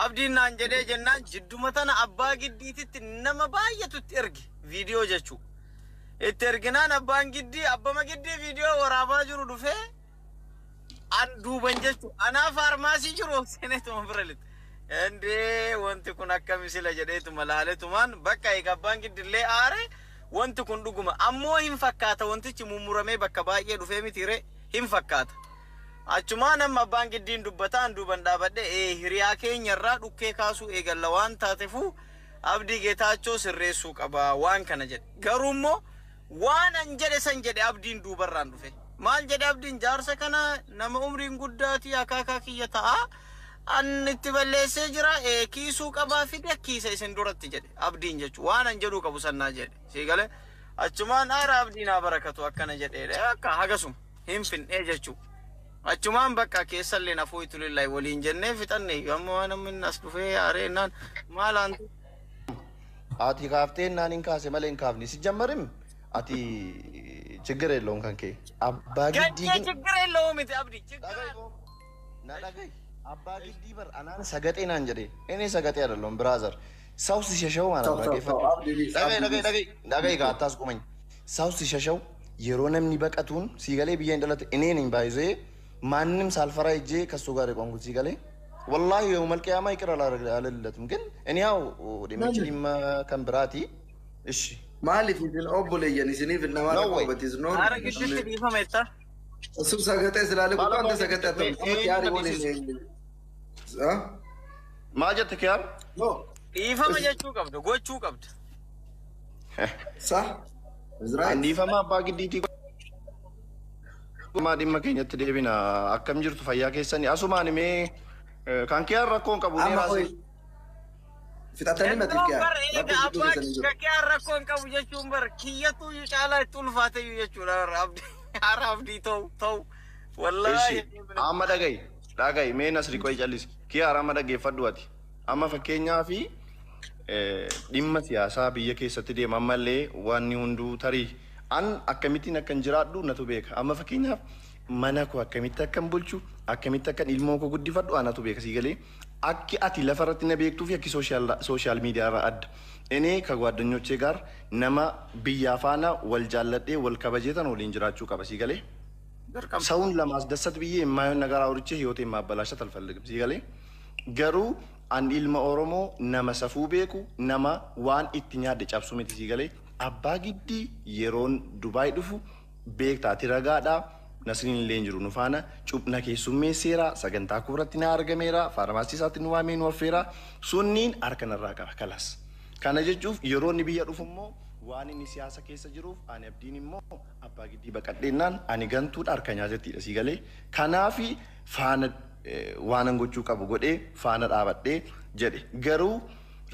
Abdiin naan jedhee jennaan jidduma tana abbaa giddiititti nama baay'eetu itti erge viidiyoo jechuu. Itti erginaan abbaan giddii abbama giddii viidiyoo waraabaa jiru dhufee an duuban jechuu anaa faarmaasii jiru seeneetuma bira lixe. Endee wanti kun akka misila jedheetuma laaletumaan bakka eega abbaan giddillee aare wanti kun dhuguma ammoo hin fakkaata wantichi mummuramee bakka baay'ee dhufee mitiire hin fakkaata. Achumaan amma abbaan giddiin dubbataan duuban dhaabadhe ee hiriyaa keenya irraa dhukkee kaasuu eegalla waan taatefu Abdii Geetaachoo sirreessuu qaba waan kana jedhe. Garuu immoo waan an jedhe san jedhe Abdiin duubarraan dhufe. Maal jedhe Abdiin jaarsa kana nama umriin guddaatii akaakaa kiyya ta'a. An itti balleessee jira ee kiisuu qabaa fide kiisa isin duratti jedhe Abdiin jechu waan an jedhuu qabu sannaa jedhe. Sii galee achumaan aara Abdiin haa barakatu akkana jedheedha akka hagasuma hin fin'ee jechuu. Achumaan bakka keessallee nafuu itulillahi waliin jennee fixanne amma waan namni as dhufee areennaan maal aantu. Ati kaaftee naan hin kaase malee hin kaafne. Si jammarim ati ችግር የለውም kan kee. Abbaa giddii Gaggee ግን ችግር የለውም miti Abdii ችግር Na dhagahi. Abbaa giddii bar anaan sagaxee naan jedhe. Inni sagaxee አይደለሁም brother. ሰው ሲሸሸው ማለት ነው። ተው ተው አብዲ ቢስ dhagahi አብዲ dhagahi ቢስ dhagahi dhagahi gaa አስቁመኝ። ሰው ሲሸሸው yeroo namni baqatuun siigalee biyya hin dhalate እኔ ነኝ ባይዜ ማንም ሳልፈራ ሄጄ ከእሱ ጋር የቆምኩት ሲገሌ ወላሂ የውመል ቂያማ ይቅር አልልለትም። ግን እኔ ያው dhimmichi dhimma kan biraati. እሺ Maaliif isin obboleeyyan isiniif nama No way. rakkoo is Aara gidduutti dhiifama jetta. እሱ ሰገጤ ስላለ እኮ አንተ ሰገጤ አትሆንም። ያሪ ወል Maal jette Kiyaar? No. Dhiifama jechuu qabda gochuu qabda. Sa is right. Dhiifama abbaa giddiitii maa dhimma keenyatti deebina. Akkam jirtu fayyaa keessanii asumaan mee kan Kiyaar rakkoon qabu ni Amma raase. qoy fixatanii matiif Danda'uun kiyaa bar eega rakkoo gidduu abbaa keessanii jiru. kiyaa rakkoon qabu jechuun bar kiyyatu caalaa itti ulfaate iyyuu jechuudha abdii haara abdii ta'u ta'u wallaahi. Amma dhagahi dhagahi mee Nasri qoy callisi. Kiyaar amma dhaggeeffadhu ati. Amma fakkeenyaa fi dhimma siyaasaa biyya keessatti deema ammallee wanni hunduu tarii an akkamittiin akkan jiraadhu natu beeka. Amma fakkeenyaaf mana koo akkamitti akkan bulchu akkamitti akkan ilmoo koo guddifadhu anatu beeka sii galee akki ati lafa irratti na beektuu fi akki social media irraa adda. እኔ ከጓደኞቼ ጋር nama biyyaa faana wal jaalladhee wal kabajeetan waliin jiraachuu qaba sii galee. Dirqama. ሰውን ለማስደሰት ብዬ የማይሆን ነገር አውርቼ ህይወቴን ማበላሸት አልፈልግም። ሲገሌ garuu an ilma Oromoo nama safuu beeku nama waan itti nyaadde cabsu miti sii galee abbaa giddii yeroon Dubaay dhufu beektaa ati ragaadha. Nasriin illee hin jiru nu faana cuphna keessummeesseera sagantaa kuuratti na argameera faarmaasii isaatti nu waamee nu affeera sunniin harka narraa qaba kalas. Kana jechuuf yeroo inni biyya dhufu immoo waan inni siyaasa keessa jiruuf ani abdiin immoo abbaa giddii baqadheennaan ani gantuudha harka nyaatettiidha sii galee kanaafi faana waanan gochuu qabu godhee faana dhaabadhee jedhe garuu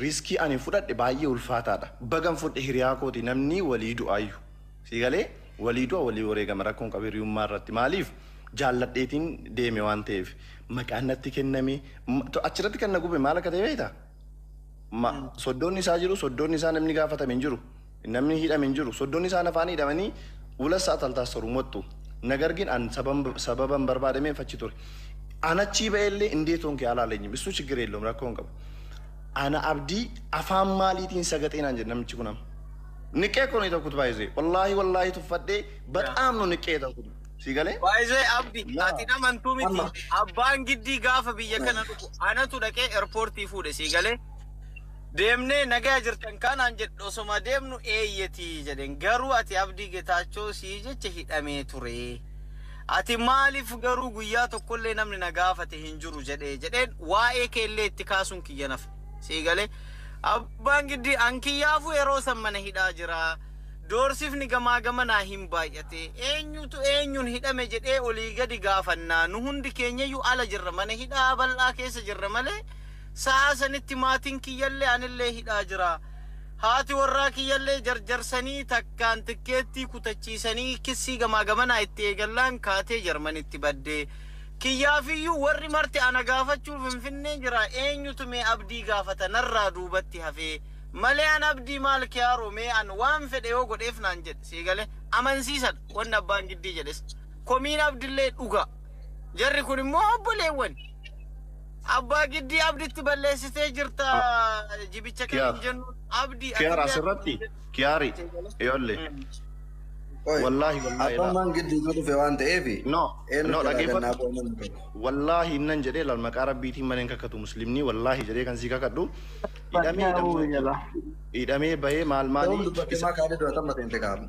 risk ani fudhadhe baay'ee ulfaataadha bagan fudhe hiriyaa kooti namni walii du'aayyuu sii galee walii du'a walii wareegama rakkoon qabu hiriyummaa irratti maaliif jaalladheetiin deeme waan ta'eef maqaan natti kenname achirratti kan na gube maal akka ta'e beektaa? Ma soddoonni isaa jiru soddoonni isaa namni gaafatame hin jiru namni hidhame hin jiru soddoonni isaa afaan hidhamanii ሁለት ሰዓት አልታሰሩም ወጡ። ነገር ግን አን ሰበበን barbaadameen fachi ture. Anachii ba'ellee እንዴት ሆንክ አላለኝም። እሱ ችግር የለውም rakkoon qabu. Ana abdii afaan maaliitiin sagaxee naan jedhe namichi kun amma. ንቄ እኮ ነው የተውኩት። ባይዜ ወላሂ ወላሂ tuffadhee በጣም ነው ንቄ የተውኩት። ሲገሌ Baay'ee abdii Yaa. ati amantuu miti Amma. Abbaan giddii gaafa biyya kana dhufu anatu dhaqee airportii fuudhe sii galee deemnee nagaa jirtan kanaan jedhe osoma deemnu eeyyetii jedheen garuu ati Abdii Getaachoo sii jecha hidhamee ture. Ati maaliif garuu guyyaa tokkollee namni na gaafate hin jiru jedhee jedheen waa'ee keellee itti kaasuun kiyya nafe sii galee abbaan giddii an kiyyaafuu yeroo san mana hidhaa jira. Doorsifni gamaa gamanaa hin baay'ate eenyutu eenyuun hidhame jedhee olii gadi gaafannaa nu hundi keenyayyuu ala jirra mana hidhaa bal'aa keessa jirra malee sa'a sanitti maatiin kiyyallee anillee hidhaa jira. Haati warraa kiyyallee jarjarsanii takkaan tikkeettii kutachiisanii kissii gamaa gamanaa itti eegallaan kaatee Jarmanitti baddee. Kiyyaafiyyuu warri marti ana gaafachuu Finfinnee jira eenyutu mee abdii gaafata narraa duubatti hafee malee an abdii maal kiyaaroo mee an waan fedhe yoo godheef naan jedhe sii galee amansiisadha wanni abbaan giddii jedhes komiin abdillee dhuga jarri kun immoo obboleewwan. Abbaa Giddii Abditti balleessitee jirta jibicha kan Kiyaar. hin jennu Abdii. Kiyaar asirratti Kiyaari ijoollee wallaahi wallaahi Abbaan maan giddiitu dhufe waan ta'eef No, eenyu no, jalaa dhaggeeffadhu. gannaa boonan dhufe. Wallaahi innan jedhee laal maqaa rabbiitiin malee hin kakatu muslimni wallaahi jedhee kan sii kakadhu hidhamee hidhamee hidhamee bahee maal Ta'uun maali dubbattee maa kaadee dura tamma seente kaamu.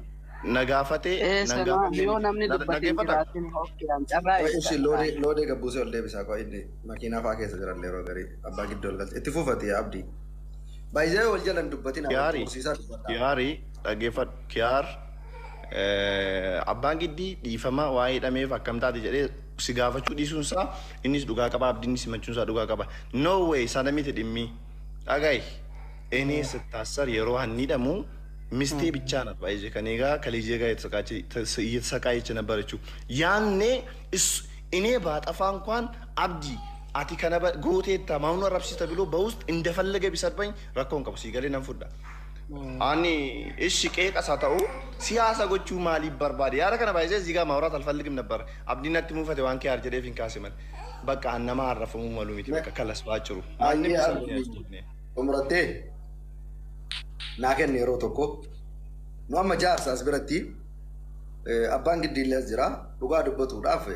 Na gaafatee nan Sana gaafatee yoo namni na dubbate hin dhaggeeffata. jiraatin hokkiidhaan carraa Ishi eeggadha. loodee loodee gabbuusee ol deebisaa koo inni makiinaa fa'aa keessa jiran yeroo garii abbaa gidduu ol galte itti fufate yaa abdii. Baay'ee wal jalan dubbatin Kiyaari horsiisaa dubbadhaa. Kiyaari dhaggeeffadhu Kiyaar abbaan giddii dhiifama waa'ee hidhameef akkam taate jedhee si gaafachuu dhiisuun isaa innis dhugaa qaba abdiin simachuun isaa dhugaa qaba. No way sana miti dhimmi dhagahi እኔ ስታሰር yeroo hanni hidhamu ሚስቴ ብቻ ናት ባይዜ ከኔ ጋር ከልጄ ጋር እየተሰቃየች ነበረችው። ያኔ እኔ ባጠፋ እንኳን አብዲ ati kana gooteetta maamnu arrabsiista ብሎ በውስጥ እንደፈለገ ቢሰድበኝ rakkoon qabu sii galee nan fudha. Ani እሺ qeeqas haa ta'u siyaasa gochuu maaliif barbaade yaada kana baay'isee እዚህ ጋር ማውራት አልፈልግም ነበር። Abdiin natti muufate waan kiyaar jedheef hin kaase malee. Bakka an nama arrafamuu malu miti bakka kalas baachuru. Maanni Ayyee bisaan abdii xumurattee naa kenne yeroo tokko nu amma jaarsa as biratti abbaan giddiillee as jira dhugaa dubbatuudhaaf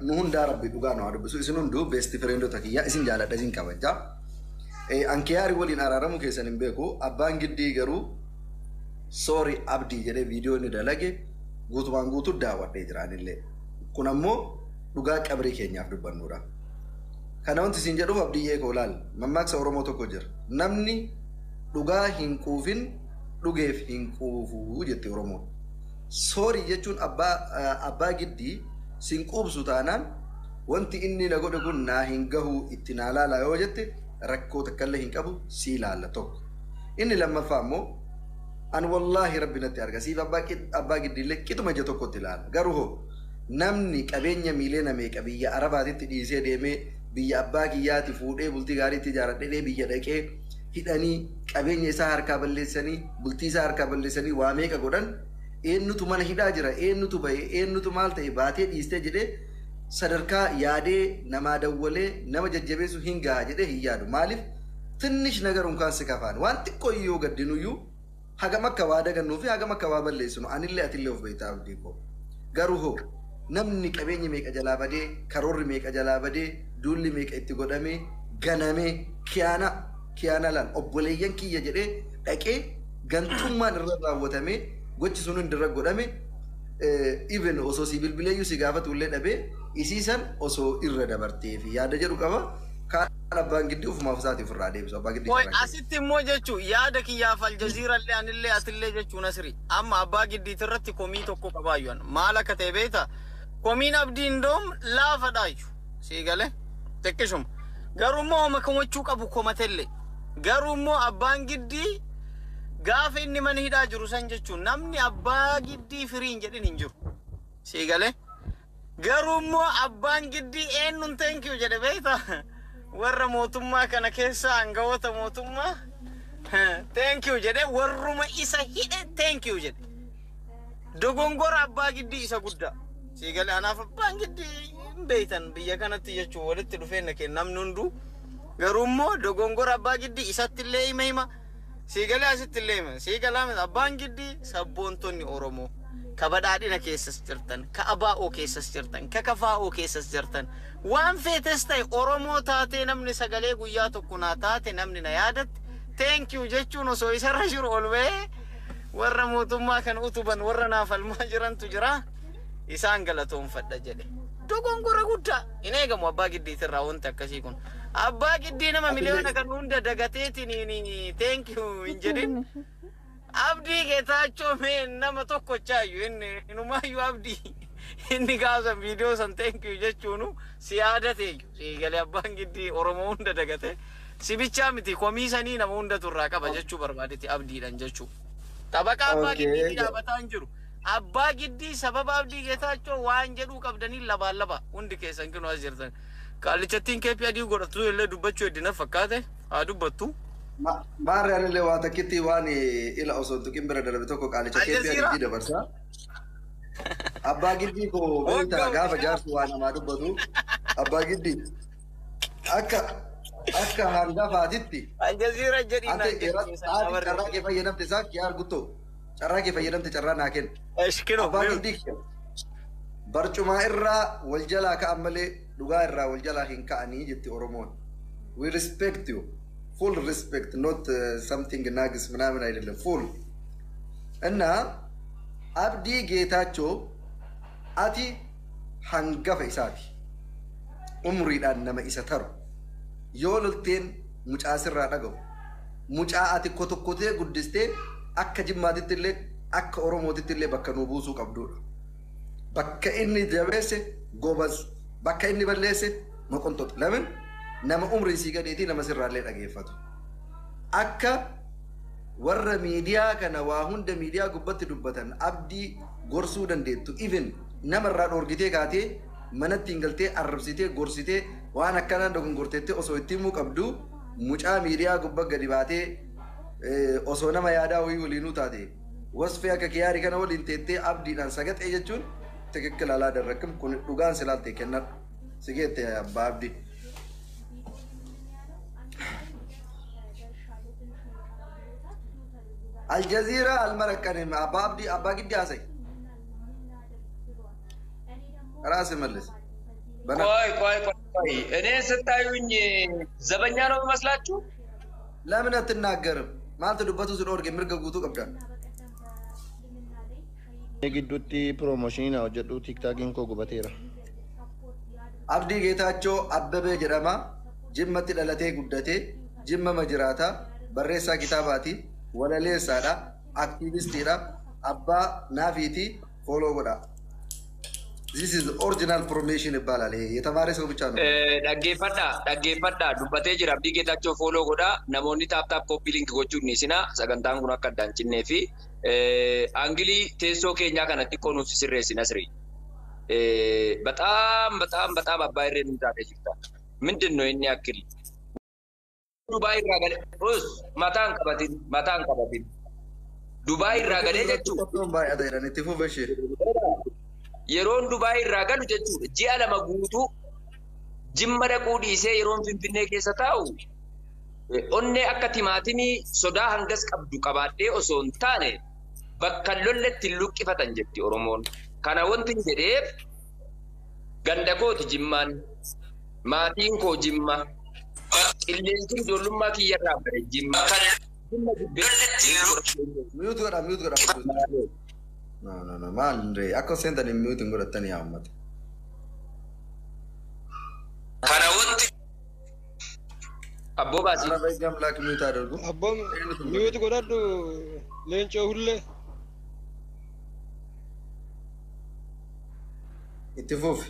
nu hundaa rabbi dhugaa nu haa dubbisu isin hunduu best friendota kiyya isin jaaladha isin kabaja. An Kiyaari waliin araaramuu keessan hin beeku abbaan giddii garuu sorry abdii jedhee viidiyoo inni dalage guutumaan guutuu daawwadhee jiraanillee. Kun ammoo dhugaa qabrii keenyaaf dubbannudha. Kana wanti isin jedhuuf abdiyyee koo laal mammaaksa Oromoo tokko jira. Namni dhugaa hin quufin dhugeef hin quufuu jette Oromoon. Sorry jechuun abbaa giddii sin quubsu taanaan wanti inni na godhe kun naa hin gahu itti naa laala yoo jette rakkoo takkallee hin qabu sii laalla tokko. Inni lammaffaa immoo an wallaahi rabbi natti arga siif abbaa giddiillee qixuma ija tokkotti ilaala. Garuu hoo namni qabeenya miileena meeqa biyya Arabaatitti dhiisee deemee biyya abbaa kiyyaati fuudhee bultii gaariitti ijaaradhee biyya dhaqee hidhanii qabeenya isaa harkaa balleessanii bultii isaa harkaa balleessanii waa meeqa godhan eenyutu mana hidhaa jira eenyutu bahe eenyutu maal ta'e baatee dhiistee jedhee sadarkaa yaadee namaa dawwalee nama jajjabeessu hin gaha jedhee hin yaadu. Maaliif ትንሽ ነገር እንኳን ስከፋን waan xiqqoo iyyuu gaddinuyyuu hagam akka waa dagannuu fi hagam akka waa balleessinu anillee atillee of beektaa abdii koo. Garuu hoo namni qabeenya meeqa jalaa badee karoorri meeqa jalaa badee duulli meeqa itti godhamee ganamee kiyaana kiyaana laan obboleeyyan kiyya jedhee dhaqee gantummaan irra raawwatamee gochi sun hundi irra godhame even osoo si bilbileeyyuu si gaafatu illee dhabee isiisan osoo irra dabartee fi yaada jedhu qaba. Kaan abbaan giddii ofumaaf isaatiif irraa deebisu abbaa giddii Qoy carraa kenna. Asitti immoo jechuun yaada kiyyaaf Aljazeera-llee anillee atillee jechuun asiri amma abbaa giddiit irratti komii tokko qabaayyuu maal akka ta'e beektaa komiin abdiin doom laafadhaayyu sii galee xiqqishuma garuu immoo homa komachuu qabu komatellee garuu immoo abbaan giddii gaafa inni mana hidhaa jiru san jechuun namni abbaa giddii firiin jedhin hin jiru sii galee garuu immoo abbaan giddii eenyuun thank you jedhe beektaa warra mootummaa kana keessa aangawoota mootummaa thank you jedhe warruma isa hidhe thank you jedhe dogongora abbaa giddii isa guddaa sii galee anaaf abbaan giddii hin beeytan biyya kanatti jechuun walitti dhufeenya kee namni hunduu garuu immoo dogongora abbaa giddii isatti illee hima hima sii galee asitti illee hima sii galaa abbaan giddii sabboontonni Oromoo ka badhaadhina keessas jirtan ka abaa'oo keessas jirtan ka kafaa'oo keessas jirtan waan feetes ta'e Oromoo taatee namni sagalee guyyaa tokko naa taate namni na yaadatte thank you jechuun osoo isarra jiru ol ba'ee warra mootummaa kan utuban warra naaf falmaa jirantu jira isaan galatoonfadha jedhe dogongora guddaa hin eegamu abbaa giddiitirraa wanti akkasii kun abbaa giddii nama miliyoona kan hunda dagateetiin thank you hin jedhin abdii Geetaachoo mee nama tokkochaayyuu inni inumaayyuu abdii inni gaafa viidiyoo san thank you jechuunu si yaadateeyyu si galee abbaan giddii Oromoo hunda dagate si bichaa miti komii sanii nama hundatu irraa qaba jechuu barbaadeti abdiidhan jechuu Taphaqa abbaa giddii dhaabataa hin jiru. Abbaa giddii sababa abdii Geetaachoo waan jedhuu qabdanii labaan laba hundi keessan kinoo as jirtan. Qaallichattiin keeppii adii godhattu illee dubbachuu heddina fakkaate haa dubbattu. Maarri anillee waa takkitti waan ila osoo hin tuqin bira darbe tokko qaalicha keeppii Aljazeera. adii dabarsa. Abbaa giddii koo beektaa gaafa jaarsi waa namaa dubbatu abbaa giddii Akka hangafaatitti. Aljazeera jedhii Ante naan carraa kee fayyadamte isaa kiyaar guttoo. Carraa kee fayyadamte carraa naa kenna. Eshkino. Abbaa giddii kiyya. Barcumaa irraa wal jalaa ka'an malee dhugaa irraa wal jalaa hin ka'anii jetti Oromoon. We respect you. Full respect, not something nagis ምናምን አይደለም. Full. እና Abdii Geetaachoo ati hangafa isaati. Umriidhaan nama isa taru. Yoo lolteen mucaa sirraa dhagahu. Mucaa ati kotokkotee guddistee akka Jimmaatitti illee akka Oromootitti illee bakka nuu buusuu qabdudha. Bakka inni jabeesse gobaz, bakka inni balleesse moqontoxa. Lamin nama umrii sii gadeetii nama sirraallee dhageeffatu. Akka warra miidiyaa kana waa hunda miidiyaa gubbatti dubbatan Abdii gorsuu dandeettu. Even namarraa dhoorgitee kaatee manatti hin galtee arrabsitee gorsitee waan akkanaan dogongorteettee osoo itti himuu qabdu mucaa miidiyaa gubba gadi baatee osoo nama yaadaa wayii waliinuu taate wasfee akka kiyaarii kana waliin teettee Abdiidhaan sagaxee jechuun ትክክል አላደረክም. Kun dhugaan silaalte kennadhu si geette abbaa Abdii. Aljazeera almaraqqanim abbaa Abdii abbaa Giddii haasa'e. ራስህ መልስ። ቆይ ቆይ ቆይ ቆይ፣ እኔ ስታዩኝ ዘበኛ ነው የሚመስላችሁ? ለምን አትናገርም? Maaltu dubbatu si dhoorge? Mirga guutuu qabda. Gidduutti promotion naa hojjedhu, TikTokiin koo gubateera. Abdii Geetaachoo Abbabee jedhama. Jimmatti dhalatee guddatee Jimma jiraata. Barreessaa kitaabaati. Walaleessaadha. Aktiivistiidha. Abbaa naafiiti. Follow godha. This is original promotion ይባላል። ይሄ የተማረ ሰው ብቻ ነው። Dhaggeeffadhaa, dhaggeeffadhaa, dubbatee jira Abdii Geetaachoo, follow godhaa. Namoonni tap tap copy link gochuun ni isinaa sagantaan kun akka addaan cinnee fi angle teessoo keenyaa kana xiqqoo nuuf sirreessi Nasri. በጣም በጣም በጣም abbaa irree nu taatee jirta. ምንድን ነው inni akkili? Dubaay irraa galee us mataan qabatin, mataan qabatin. Dubaay irraa galee jechuudha. Baay'ata jedhan itti fufa ishee. Yeroon Dubaay irraa galu jechuudha. Ji'a 2 guutuu Jimma dhaquu dhiisee yeroon Finfinnee keessa taa'u onnee akka timaatimii sodaa hangas qabdu qabaadhee osoo hin taane bakka lolletti hin luqqifatan jetti Oromoon. Kana wanti hin jedheef ganda kooti Jimmaan, maatiin koo Jimma, qilleensi ijoollummaa kiyyarraa bare Jimma. Jimma jibbee. Mute godha, mute godha. No, no, no, maal ree akka seentan hin mute hin godhattanii yaa uummata. Kana wanti abboo baasii. Ara በህግ አምላክ mute አድርጉ። Abboon mute godhadhu leencoo hullee. Itti fufi.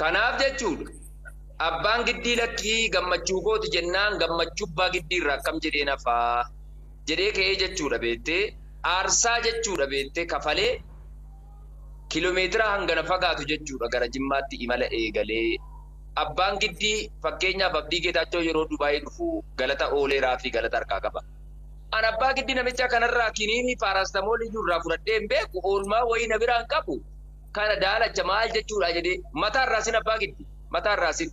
Kanaaf jechuudha. Abbaan giddii lakkii gammachuu kooti jennaan gammachuu abbaa giddii irraa akkam jedhee nafaa jedhee ka'ee jechuudha beektee aarsaa jechuudha beektee kafalee kiiloomeetira hangana fagaatu jechuudha gara Jimmaatti imala eegalee abbaan giddii fakkeenyaaf Abdii Geetaachoo yeroo Dubaayii dhufu galata ooleeraa fi galata harkaa qaba. An abbaa giddii namicha kanarraa kiniinii paarastamoolii iyyuu irraa fudhadhee hin beeku, oolmaa wayii na biraan qabu kana daalacha maal jechuudha jedhee mataa irraa sin abbaa giddii mataa irraa sin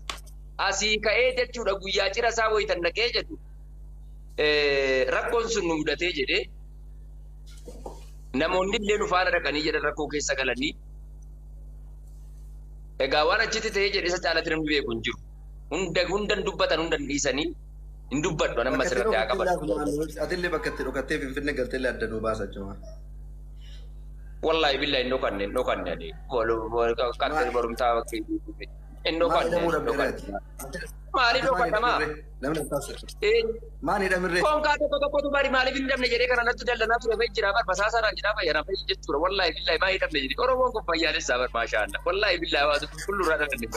asii ka'ee jechuudha guyyaa cira isaa wayitan dhaqee jedhu rakkoon sun nu mudatee jedhee namoonni illee nu faana dhaqanii jedhan rakkoo keessa galanii egaa waan achitti ta'ee jedhe isa caalatti namni beeku hin jiru. Hunda hundan dubbatan hundan dhiisanii hin dubbadhu amma asirratti haa qabatu. Atillee bakka itti dhokattee Finfinnee galteellee adda nuu baasa jechuudha. Wallahi billahi hin dhokanne, hin dhokanne ani. Kan barumsaa hin dhokanne, hin dhokanne. Maaliif dhokatamaa? Namni Maal hidhamirree? Konkaa tokko tokkotu bari maaliif hin hidhamne jedhee kana natti dallanaa ture fa'i jira bar basaasaadhaan jira fayyana fa'i jechuudha. Wallahi billahi maa hidhamne jedhee Oromoon kun fayyaalessaa bar maashaalla. Wallahi billahi hawaasa qulqulluu irraa dhalanne.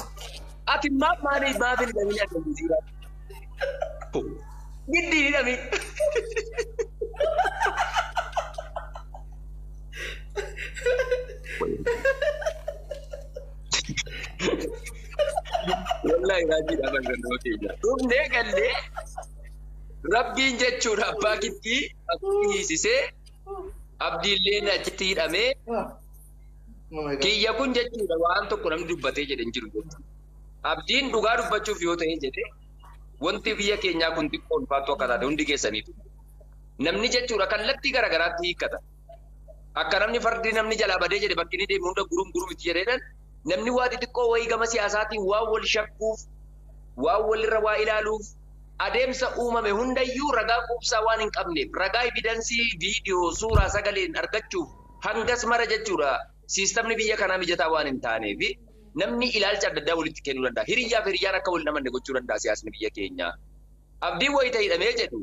Ati maaf maaliif maaf hin hidhamin akka jira? Giddi hin hidhamin. Wallahi raajiidha barbaaduu keenya. Dhumnee gallee Rabbiin jechuudha abbaa giddii abdii hiisisee abdiilleen achitti hidhamee kiyya kun jechuudha waan tokko namni dubbatee jedhe hin jiru jechuudha. Abdiin dhugaa dubbachuuf yoo ta'e jedhee wanti biyya keenyaa kun xiqqoo ulfaattu akka taate hundi keessaniitu. Namni jechuudha kallattii garaagaraatti hiikkata. Akka namni fardi namni jalaa badee jedhe bakki inni deemu hunda gurum gurum itti jedheedhaan namni waa xixiqqoo wayii gama siyaasaatiin waan wal shakkuuf, waan walirra waa ilaaluuf, adeemsa uumame hundayyuu ragaa quubsaa waan hin qabneef, ragaa evidensii viidiyoo suuraa sagaleen argachuuf hangas mara jechuudha. Siistamni biyya kanaa mijataa waan hin taaneef namni ilaalcha adda addaa walitti kennuu danda'a. Hiriyyaa fi hiriyyaan akka wal namanne gochuu danda'a siyaasni biyya keenyaa. Abdiin wayita hidhamee jedhu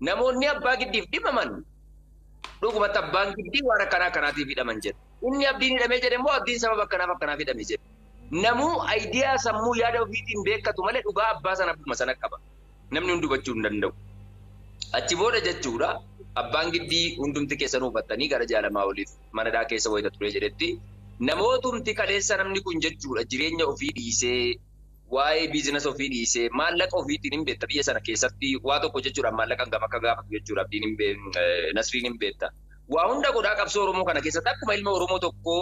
namoonni abbaa giddiif dhimaman dhugumatti abbaan giddii waan akkanaa akkanaatiif hidhaman jedha. Inni abdiin hidhamee jedhe immoo abdiin sababa akkanaaf akkanaaf hidhame jedha. Namuu ayidiyaa sammuu yaada ofiitiin beekkatu malee dhugaa abbaa sana abbuma sana qaba. Namni hundi hubachuu hin danda'u. Achi booda jechuudha abbaan giddii hundumti keessan hubattanii gara jaalamaa oliif manadhaa keessa wayita ture jedhetti namootumti kaleessa namni kun jechuudha jireenya ofii dhiisee waa'ee biizinasa ofii dhiisee maallaqa ofiitiin hin beekta biyya sana keessatti waa tokko jechuudha maallaqa hangam akka gaafatu jechuudha abdiin hin Nasriin hin beekta. Waa hunda godhaa qabsoo Oromoo kana keessatti akkuma ilma Oromoo tokkoo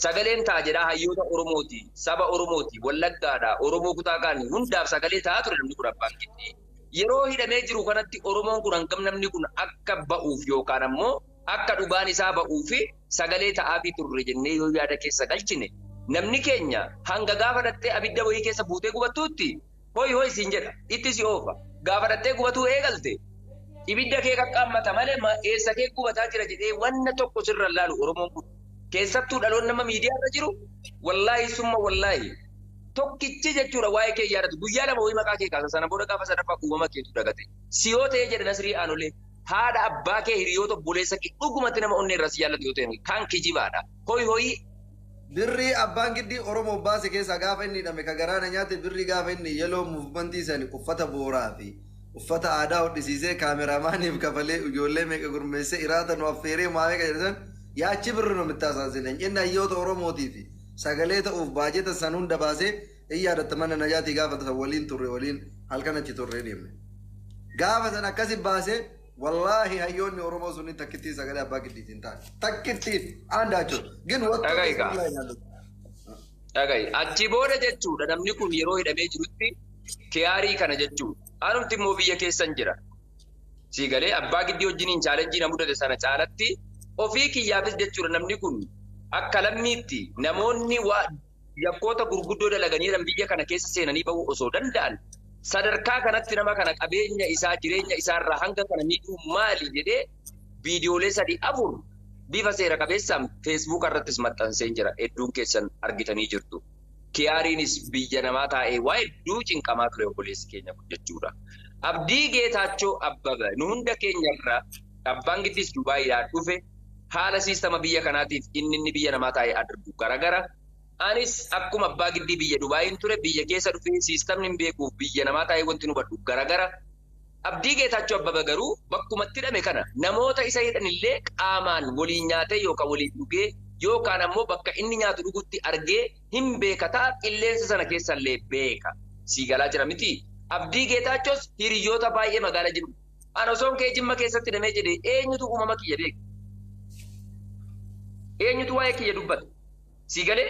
sagaleen ta'a jedhaa hayyoota Oromooti, saba Oromooti, Wallaggaadha, Oromoo kutaa kaanii hundaaf sagalee ta'aa ture namni kun abbaan giddii. Yeroo hidhamee jiru kanatti Oromoon kun hangam namni kun akka ba'uuf yookaan ammoo akka dhugaan isaa ba'uuf sagalee ta'aafii turre jennee yoo yaada keessa galchine namni keenya hanga gaafa dhattee abidda wayii keessa buutee gubattuutti hoyi hoyi siin jedha itti si oofa gaafa dhattee gubatuu eegalte ibidda kee qaqqaammata malee eessa kee gubataa jira jedhee wanna tokko sirra laalu Oromoon kun keessattuu dhaloonni nama miidiyaa irra jiru wallaahi summa wallaahi tokkichi jechuudha waa'ee kee yaadatu guyyaa lama wayii maqaa kee kaasa sana booda gaafa sadaffaa uumama keetu dagate si yoo ta'e jedhe Nasrii Aanolee haadha abbaa kee hiriyoota obboleessa kee dhugumatti nama onnee irra si jaallatu yoo ta'e kan kijibaadha hoyi hoyi. Birrii abbaan giddii Oromoo baase keessaa gaafa inni hidhame ka garaana nyaate birrii gaafa inni yeloo muuvimentii sani uffata booraa fi uffata aadaa hodhisiisee kaameraamaaniif kafalee ijoollee meeqa gurmeessee iraata nu affeeree maa meeqa jedhan yaachi birri nu mittaasaasine inni hayyoota Oromootii fi sagalee ta'uuf baajeta san hunda baasee in yaadatta mana najaatii gaafa san waliin turre waliin halkan achi turre deemne. Gaafa san akkasi baasee wallaahi hayyoonni Oromoo sunni takkittiin sagalee abbaa giddiitiin taane takkittiin aandaachuu gin Dhaga'i. Achi booda jechuudha namni kun yeroo hidhamee jirutti kiyaarii kana jechuudha. Anumti immoo biyya keessan jira. Siigalee abbaa giddii wajjiniin chaalenjii na mudate sana caalatti ofii kiyyaafis jechuudha namni kun akka lammiitti namoonni waa yakkoota gurguddoo dalaganii biyya kana keessa seenanii bahuu osoo danda'an sadarkaa kanatti nama kana qabeenya isaa jireenya isaarraa hanga kana miidhuu maali jedhee viidiyoolee 3-4 bifa seera qabeessaan feesbuuk irrattis maxxanseen jira hedduun keessan argitanii jirtu. Kiyaariinis biyya namaa taa'ee waa hedduu cinqamaa ture obboleessi keenya kun jechuudha. Abdii Geetaachoo Abbaba nu hunda keenyarra abbaan giddis Dubaayiidhaa dhufe haala siistama biyya kanaatiif inni biyya namaa taa'ee argu garagara. Anis akkuma abbaa giddii biyya Dubaayiin ture biyya keessa dhufee siistamni hin beekuuf biyya namaa taa'ee wanti nu hubadhu garagara. Abdii Geetaachoo Abbaba garuu bakkumatti hidhame kana namoota isa hidhanillee qaamaan waliin nyaatee yookaan waliin dhugee yookaan ammoo bakka inni nyaatu dhugutti argee hin beeka ta'a qilleensa sana keessallee beeka. Sii galaa jira miti. Abdii Geetaachoos hiriyoota baay'ee magaalaa jiru. Ani osoon kee Jimma keessatti hidhamee jedhee eenyutu uumama kiyya beeka? Eenyutu waa'ee kiyya dubbata? Sii galee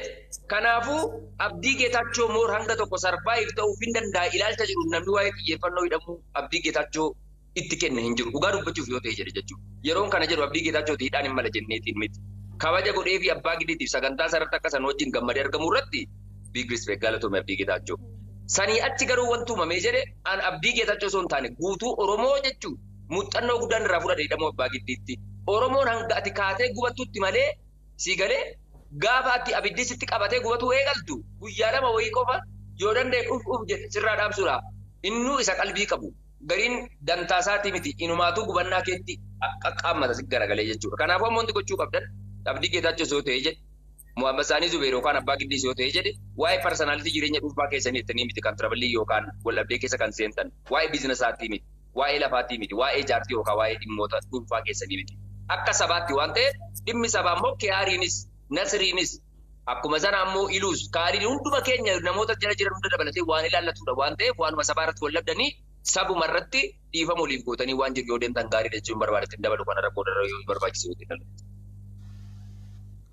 kanaafuu Abdii Geetaachoo moor hanga tokko sarvaayiv ta'uuf hin danda'a ilaalcha jiru namni waa'ee xiyyeeffannoo hidhamuu Abdii Geetaachoo itti kenne hin jiru. Dhugaa dubbachuuf yoo ta'e jedhe jechuudha. Yeroon kana jedhu Abdii Geetaachooti hidhaan hin mala jenneetiin miti. Kabaja godhee fi abbaa giddiitiif sagantaa sararratti akka san wajjin gammadee argamu irratti big respect galatoome Abdii Geetaachoo. Sanii achi garuu wanti uumamee jedhe an Abdii Geetaachoo osoo hin taane guutuu Oromoo jechuun muuxannoo guddaan irraa fudhate hidhamuu abbaa giddiitti. Oromoon hanga ati kaatee gubattutti malee sii galee gaafa ati abiddi sitti qabatee gubatuu eegaltu guyyaa lama wayii qofa yoo danda'e uf uf jedhe sirraa dhaamsuudha. Innuu isa qalbii qabu gariin dantaa isaatii miti inumaatuu gubannaa keetti qaqqaammata si garagalee jechuudha. Kanaafuu ammoo wanti gochuu qabdan Abdii Geetaachoo yoo ta'e jedhe Muhammad Saanii Zubeer yookaan abbaa giddii yoo ta'e jedhe waa'ee parsonaalitii jireenya dhuunfaa keessanii jettanii miti kan tirabalii yookaan wal dhabdee keessa kan seentan waa'ee biizinasaatii miti waa'ee lafaatii miti waa'ee jaartii yookaan waa'ee dhimmoota dhuunfaa keessanii miti. Akka sabaatti waan ta'eef dhimmi sabaa immoo kiyaariinis Nasriinis akkuma sana ammoo Iluus kaariin hunduma keenya namoota jala jiran hunda dabalatee waan ilaallatudha waan ta'eef waanuma sabaa irratti wal dhabdanii sabuma irratti dhiifama waliif gootanii waan jiru yoo deemtan gaariidha jechuun barbaadetti hin dabalu kana rakkoo darra yoo barbaachise yoo ta'e.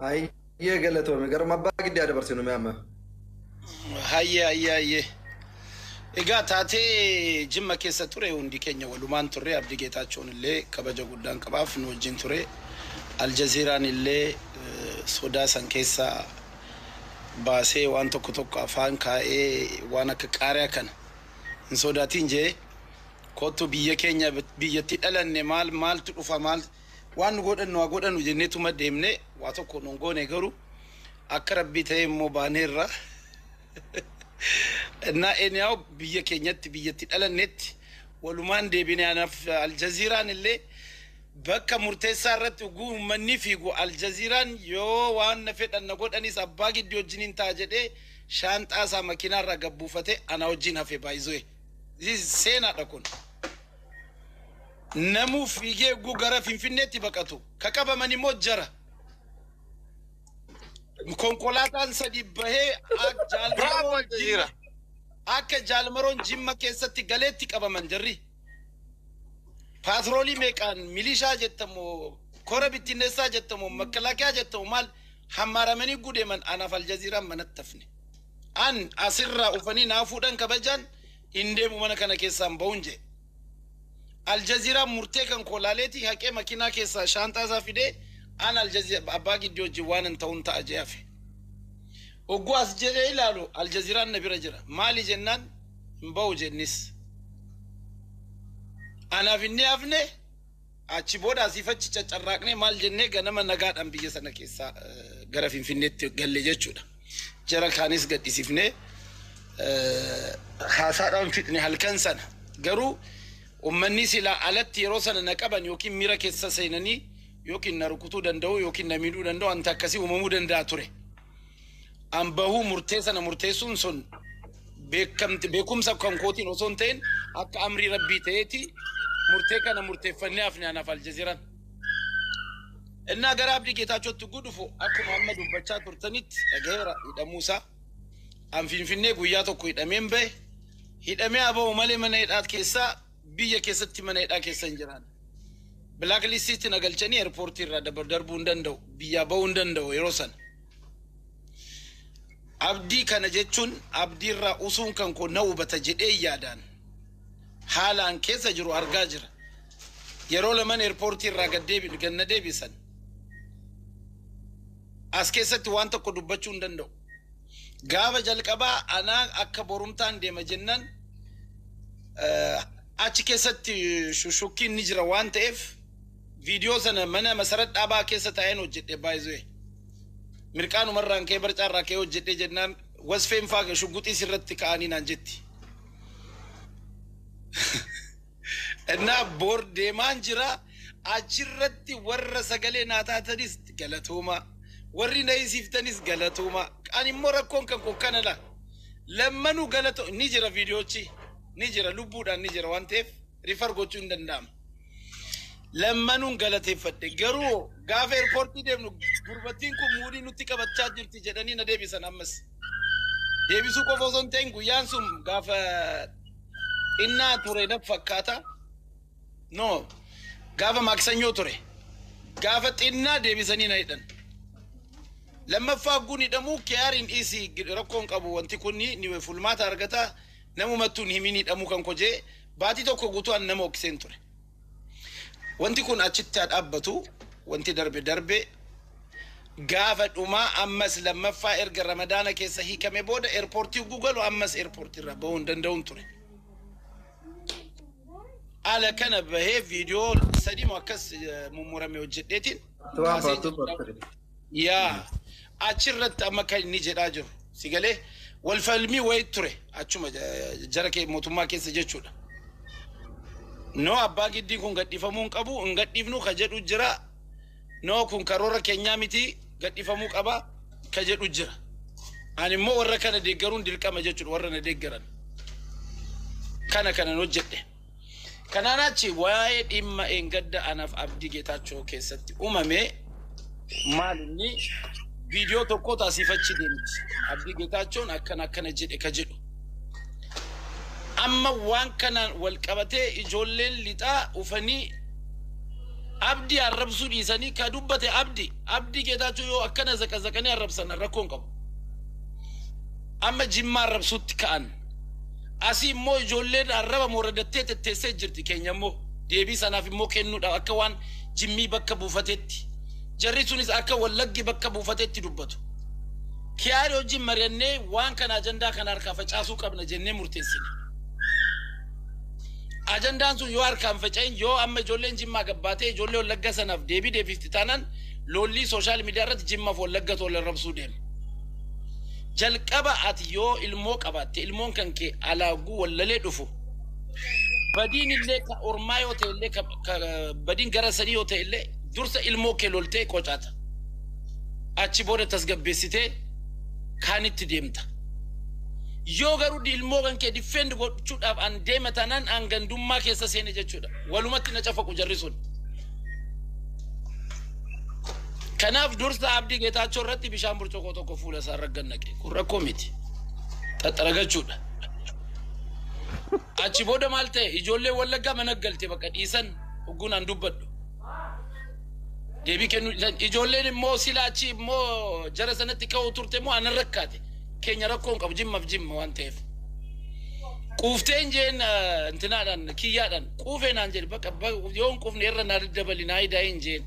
Ayyee galatoome garuma abbaa giddaa dabarsinu mee amma. Hayyee hayyee hayyee. Egaa taatee Jimma keessa ture hundi keenya walumaan turre. Abdii Geetaachoon illee kabaja guddaan qabaaf, nu wajjin ture. Aljaziiraan illee sodaa san keessaa baasee waan tokko tokko afaan kaa'ee, waan akka qaariyaa kana hin sodaatiin jee, kottu biyya keenya biyyatti dhalanne, maal maaltu dhufa, maal waan nu godhannu haa godhannu jenneetuma deemne. Waa tokko nu hin goone, garuu akka rabbii ta'e immoo baaneerra. እና anyhow biyya keenyatti, biyyatti dhalannetti walumaan deebine. Anaaf Aljaziiraan illee bakka murteessaa irratti ugguu uummanni fiigu, Aljaziiraan yoo waan na fedhan na godhanis abbaa giddii wajjiniin ta'a jedhee shaanxaa isaa makiinaa irraa gabbuufate ana wajjin hafe. Baay'isee seenaadha kun. Namuu fiigee ugguu gara Finfinneetti baqatu, ka qabaman immoo jara. Konkolaataan sadi bahee Bravo Aljazeera. Akka Jaalmaroon Jimma keessatti galeetti qabaman jarri. Paatroolii meeqaan, milishaa jettamoo, kora bittinneessaa jettamoo, makalaakaa jettamoo, maal hammaaramanii gudeeman. Anaaf Aljaziiraan manatti hafne. An asirraa ufanii naa fuudhan, kabajaan hin deemu, mana kana keessaan bahuun jee. Aljaziiraan murtee kan koolaaleeti haqee makiinaa keessaa shaanxaa isaa fidee, an Aljaziira abbaa giddii wajjin waan hin ta'uun ta'a jee hafe. Ogguu as jedhee ilaalu Aljaziiraan na bira jira. Maali jennaan hin bahu jennis. Anaaf inni hafne. Achi booda asiif achi caccarraaqnee maal jennee ganama nagaadhaan biyya sana keessaa gara Finfinneetti galle jechuudha. Jara kaanis gadhiisifnee haasaadhaan fixne halkan sana. Garuu uummanni silaa alatti yeroo sana na qaban yookiin miira keessa seenanii yookiin na rukutuu danda'u yookiin na miidhuu danda'u, wanta akkasii uumamuu danda'a ture. An bahuu murtee sana murteessuun sun beekamti beekumsa kan kootiin osoo hin ta'in akka amrii rabbii ta'eeti murtee kana murteeffannee hafne anaaf Aljaziiraan. Innaa gara Abdii Geetaachootti gudufu, akkuma amma dubbachaa turtanitti dhagaheera hidhamuusaa. An Finfinnee guyyaa tokko hidhameen bahe. Hidhamee haa bahu malee mana hidhaa keessaa, biyya keessatti mana hidhaa keessa hin jiraan. Black listiitti na galchanii airportii irraa darbuu hin danda'u. Biyyaa bahuu hin danda'u yeroo sana. Abdii kana jechuun abdii irraa usuun kan koo na hubata jedhee yaadaan haalaan keessa jiru argaa jira. Yeroo laman airportii irraa gad deebi ganna deebisan. As keessatti waan tokko dubbachuu hin danda'u. Gaafa jalqabaa anaa akka borumtaan deema jennaan, achi keessatti shushukkiin ni jira waan ta'eef, viidiyoo sana mana Masarat Dhaabaa keessa taa'een hojjedhe baay'isee. Mirqaanumarraan ka'ee, barcaarraa ka'ee hojjedhe jennaan, wasfeen faa shugguxii sirratti ka'anii naan jetti. Innaa boor deemaan jira, achirratti warra sagalee naa taatanis galatooma, warri na hiisiftanis galatooma. Ani immoo rakkoon kan koo kanadha. Lammanuu galato ni jira, viidiyoochi ni jira, lubbuudhaan ni jira waan ta'eef refer gochuu hin danda'ama. Lammanuun galateeffadhe, garuu gaafa airportii deemnu gurbattiin kun muudii nutti qabachaa jirti jedhanii na deebisan ammas. Deebisuu qofa osoo hin ta'in guyyaan sun gaafa xinnaa ture na fakkaata. No, gaafa maaksanyoo ture. Gaafa xinnaa deebisanii na hidhan. Lammaffaa guun hidhamuu kiyaariin dhiisii, rakkoon qabu, wanti kun ni fulmaata argata, namumattuu hin himin hidhamuu kan kojee baatii tokko guutuu an nama okseen ture. Wanti kun achitti haa dhaabbatu, wanti darbe darbe. Gaafa dhumaa ammas lammaffaa erga Ramadaana keessa hiikame booda airportii gugalu, ammas airportii irraa bahuu hin danda'uun ture. Ala kana bahee viidiyoo sadii moo akkas mummurame hojjedheetiin kaasee jira. Yaa, achirratti amma kan inni jedhaa jiru si galee, wal falmii wayii ture achuma jara kee mootummaa keessa jechuudha. No, abbaa giddii kun gadhiifamuu hin qabu, hin gadhiifnu ka jedhu jira. No, kun karoora keenyaa miti, gadhiifamuu qaba ka jedhu jira. Ani immoo warra kana deeggaruun dirqama jechuudha, warra na deeggaran. Kana kanan hojjedhe. Kanaan achi waa'ee dhimma eengadda anaaf Abdii Geetaachoo keessatti uumame maal, inni viidiyoo tokko taasifachi deemti. Abdii Geetaachoon akkana akkana jedhe ka jedhu. Amma waan kanaan wal qabatee ijoolleen lixaa ufanii Abdii arrabsuu dhiisanii, ka dubbate Abdii Geetaachoo yoo akkana zaqazaqanii arrabsan rakkoon qabu. Amma Jimmaa arrabsuutti ka'an. Asii immoo ijoolleen arraba mooradattee tetteessee jirti keenya immoo deebii sanaaf immoo kennuudhaaf akka waan Jimmii bakka buufatetti. Jarri sunis akka Wallaggi bakka buufatetti dubbatu. Kiyaari wajjin mari'annee waan kana ajandaa kana harkaa facaasuu qabna jennee murteessine. Ajandaan sun yoo harkaan faca'in yoo amma ijoolleen Jimmaa gabbaatee ijoollee Wallagga sanaaf deebii deebifti taanaan lollii social media irratti Jimmaaf Wallagga tola rabsuu deema. Jalqaba ati yoo ilmoo qabaatte ilmoon kan kee alaaguu wallalee dhufu badiin illee ka ormaa yoo ta'e illee badiin gara sadii yoo ta'e illee dursa ilmoo kee loltee qocaata. Achi booda tasgabbeessitee kaanitti deemta. Yoo garuu ilmoo kan kee defend gochuudhaaf an deema taanaan an gandummaa keessa seene jechuudha. Walumatti na cafaqu jarri sun. Kanaaf dursa Abdii Geetaachoo irratti bishaan burcuqqoo tokko fuula isaa irra gad naqe. Kun rakkoo miti. Xaxxaragachuudha. Achi booda maal ta'e ijoollee Wallaggaa mana galte bakka dhiisan hogguun an dubbadhu. Deebii kennu ijoolleen immoo sila achi immoo jara sanatti ka'uu turte immoo anan rakkaate. Keenya rakkoo hin qabu Jimmaaf Jimma waan ta'eef. Quufteen jeen intinaadhaan kiyyaadhaan quufee naan jedhe bakka yoo hin quufne irra naa daddabali naa hidaa hin jeen.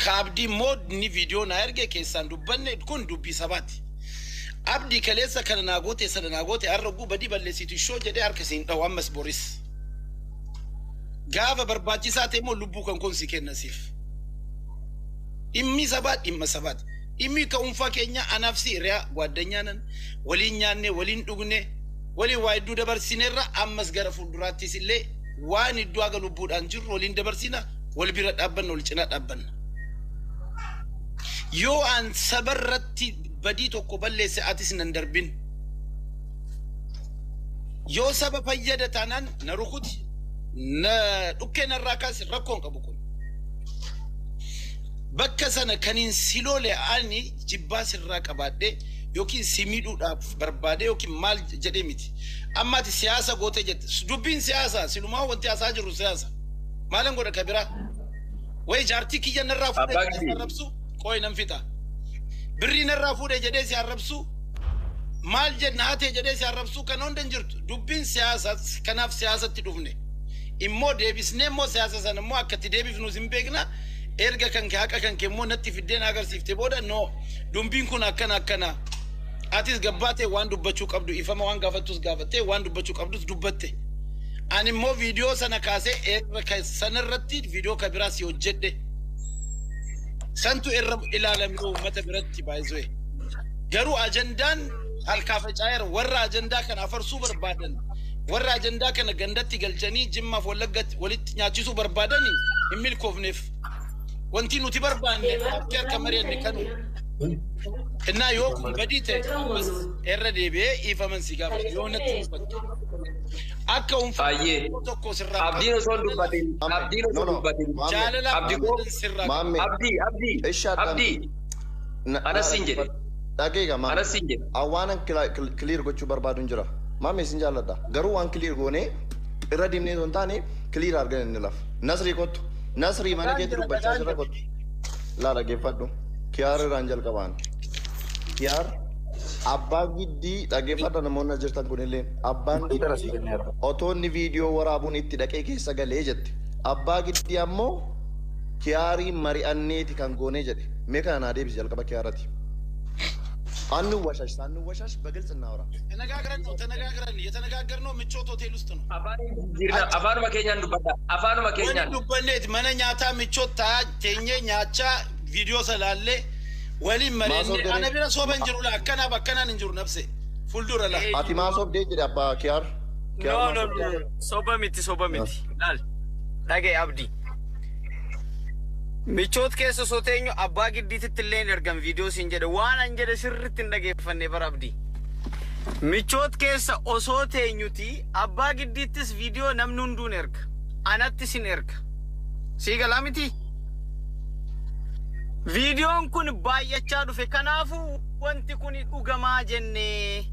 Ka Abdii immoo inni viidiyoo naa erge keessaan dubbanne kun dubbii sabaati. Abdii kaleessa kana naa goote sana naa goote har'a oguu badii balleessitu ishoo jedhee harka siin dhawu ammas boris. Gaafa barbaachisaa ta'e immoo lubbuu kan koon si kenna siif. Dhimmi sabaa dhimma sabaati. Dhimmi ka'umfaa keenya anaaf si hiriyaa gwaddanyaanan waliin nyaanne waliin dhugne waliin waa hedduu dabarsineerra ammas gara fuulduraattis illee waan hedduu haga lubbuudhaan jirru waliin dabarsina wal bira dhaabbanna wal cinaa dhaabbanna. Yoo an sabarratti badii tokko balleesse atis nan darbin. Yoo saba fayyada taanaan na rukuti na dhukkee narraa kaasi rakkoon qabu kun. Bakka sana kaniin si lole ani jibbaa sirraa qabaadhe yookiin si miidhuudhaaf barbaade yookiin maal jedhee miti. Amma ati siyaasa gootee jette. Dubbiin siyaasa silumaa wanti haasaa jirru siyaasa. Maalan godha ka biraa? Wayi jaartii kiyya narraa fuudhee Abbaa jedhee si Gidii. arrabsu qooyi nan fixa. Birrii narraa fuudhee jedhee si arrabsu maal jenna hatee jedhee si arrabsu kan hunda hin jirtu. Dubbiin siyaasa kanaaf siyaasatti dhufne. Immoo deebisnee immoo siyaasa sana immoo akka itti deebifnus hin beekna. Erga kan kee haqa kan kee immoo natti fiddee na agarsiifte booda no dubbiin kun akkana akkana. Atis gabbaatee waan dubbachuu qabdu ifama waan gaafattus gaafattee waan dubbachuu qabdus dubbatte. Ani immoo viidiyoo sana kaasee erga sanarratti viidiyoo ka biraa si hojjedhe. Santu irra ilaalame uummata biratti baay'isee. Garuu ajandaan harkaa faca'eera warra ajandaa kana afarsuu barbaadan warra ajandaa kana gandatti galchanii Jimmaaf Wallaggatti walitti nyaachisuu barbaadanii hin milkoofneef. Wanti nuti barbaanne akka harka mari'anne kanu. Innaa yoo kun badii ta'e ammas irra deebi'ee ifaman si gaafadha yoo natti muffatte. Akka Baay'ee. dhuunfaa tokko sirraa Abdiin osoo hin dubbatin. Abdiin osoo hin dubbatin. jaalala Abdii koo. sirraa Maamme. Abdii Abdii. Ishi addaan. Abdii. Anas siin jedhe. Dhageega maame. Anas siin jedhe. Waan clear gochuu barbaadu hin jira. Maame isin jaalladha. Garuu waan clear goonee irra deemnee osoo hin taane clear argan inni lafa. Nasrii kottu. Nasrii mana keetti dubbachaa jira kottu. Laa dhaggeeffadhu. Kiyaar irraan jalqabaan. Kiyaar abbaa giddii dhaggeeffadha namoonni as jirtan kunillee. Abbaan giddii otoo inni viidiyoo waraabuun itti dhaqee keessa galee jette. Abbaa giddii ammoo kiyaarii mari'anneeti kan goonee jedhe. Mee kana naa deebisi jalqaba kiyaarati. አንወሻሽ ሳንወሻሽ በግልጽ እናውራ። ተነጋግረን ነው ተነጋግረን የተነጋገርነው ምቾት ሆቴል ውስጥ ነው። Afaanuma keenyaan dubbadha. Afaanuma Wani keenyaan. dubbanneet mana nyaataa michoot taa teenyee nyaachaa viidiyoo salaallee waliin Maasoof mari'annee jedhee- ana bira sooba hin jiru la akkanaaf akkanaan hin jiru nabse fuuldura la. Ati maasof dee jedhe abbaa kiyaar. Kiyaar No, no, maasof dee. no. Soba miti, soba miti. Laal. Dhagaye Abdii. Michoot keessa osoo teenyu abbaa giddiititti illee hin ergan viidiyoo siin jedhe waan an jedhe sirriitti hin dhageeffanne bara Abdii. Michoot keessa osoo teenyuti abbaa giddiittis viidiyoo namni hunduun erga. Anattis hin erga. Sii galaa miti? Viidiyoon kun baay'achaa dhufe kanaafuu wanti kun dhugamaa jennee.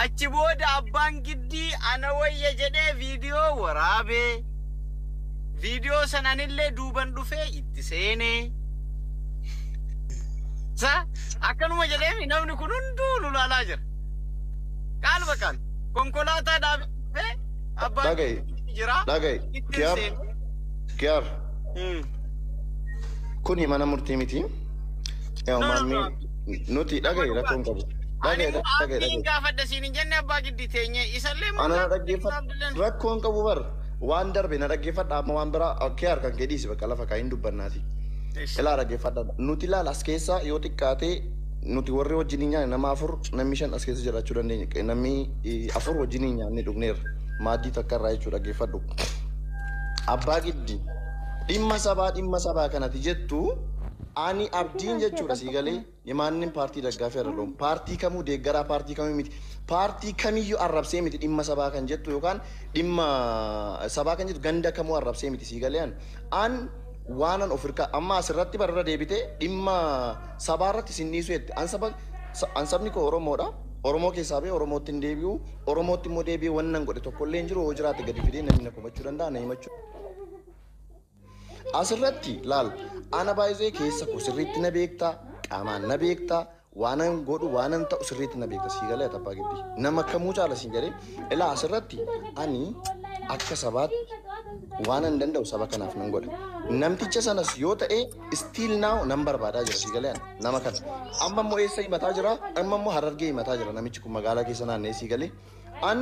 Achi booda abbaan giddii ana wayya jedhee viidiyoo waraabee. Viidiyoo sananillee duuban dhufee itti seenee. Sa akkanuma jedheemi namni kun hunduu nu laalaa jira. Qaal baqaan konkolaataa dhaabee abbaan Dhaga'i. jira. Dhaga'i. Ittiin Kiyaar. seenu. Kiyaar. Kuni mana murtii miti. Yaa No, no, maammee nuti dhaga'i rakkoon qabu. Ani Dhaga'i immoo dhaga'i abdiin dhaga'i. gaafadha siin hin jenne abbaa giddi teenye isallee Ana na dhaggeeffadha. Rakkoon qabu bar waan darbe na dhaggeeffadha amma waan biraa kiyaar kan kee dhiisi bakka lafa kaayin dubbannaati. Ilaa dhaggeeffadha. Nuti ilaala as keessa yoo xiqqaate nuti warri wajjin hin nyaanne nama afur namni shan as keessa jiraachuu dandeenya. Namni afur wajjin hin nyaanne dhugneerra. Maaddii takka irraa jechuudha dhaggeeffadhu. Abbaa giddi dhimma sabaa kanati jettu ani abdiin jechuudha sii galee himaannin paartii daggaafee irra loon paartii kamuu deeggaraa paartii kamuu miti paartii kamiyyuu arrabsee miti dhimma sabaa kan jettu yookaan dhimma sabaa kan jettu ganda kamuu arrabsee miti sii galee an an waanan of hirkaa amma asirratti barra deebite dhimma sabaa irratti sin dhiisu jette an saba an sabni koo Oromoodha. Oromoo keessaa ba'ee Oromootti hin deebi'u. Oromootti immoo deebi'ee wannan godhe tokkollee hin jiru. Hoo jiraate gadi fidee namni na komachuu danda'a na himachuu. Asirratti laal ana baay'ee keessa koo sirriitti na beektaa qaamaan na beektaa waanan godhu waanan ta'u sirriitti na beekta sii galee abbaa giddi nama kamuu caala siin jedhee ilaa asirratti ani akka sabaatti waanan danda'u saba kanaaf nan godha. Namticha sanas yoo ta'e still now nan barbaadaa jira sii galee ani nama kana. Amma immoo eessa himataa jira? Amma immoo Harargee himataa jira namichi kun magaalaa keessa naanna'ee sii galee. An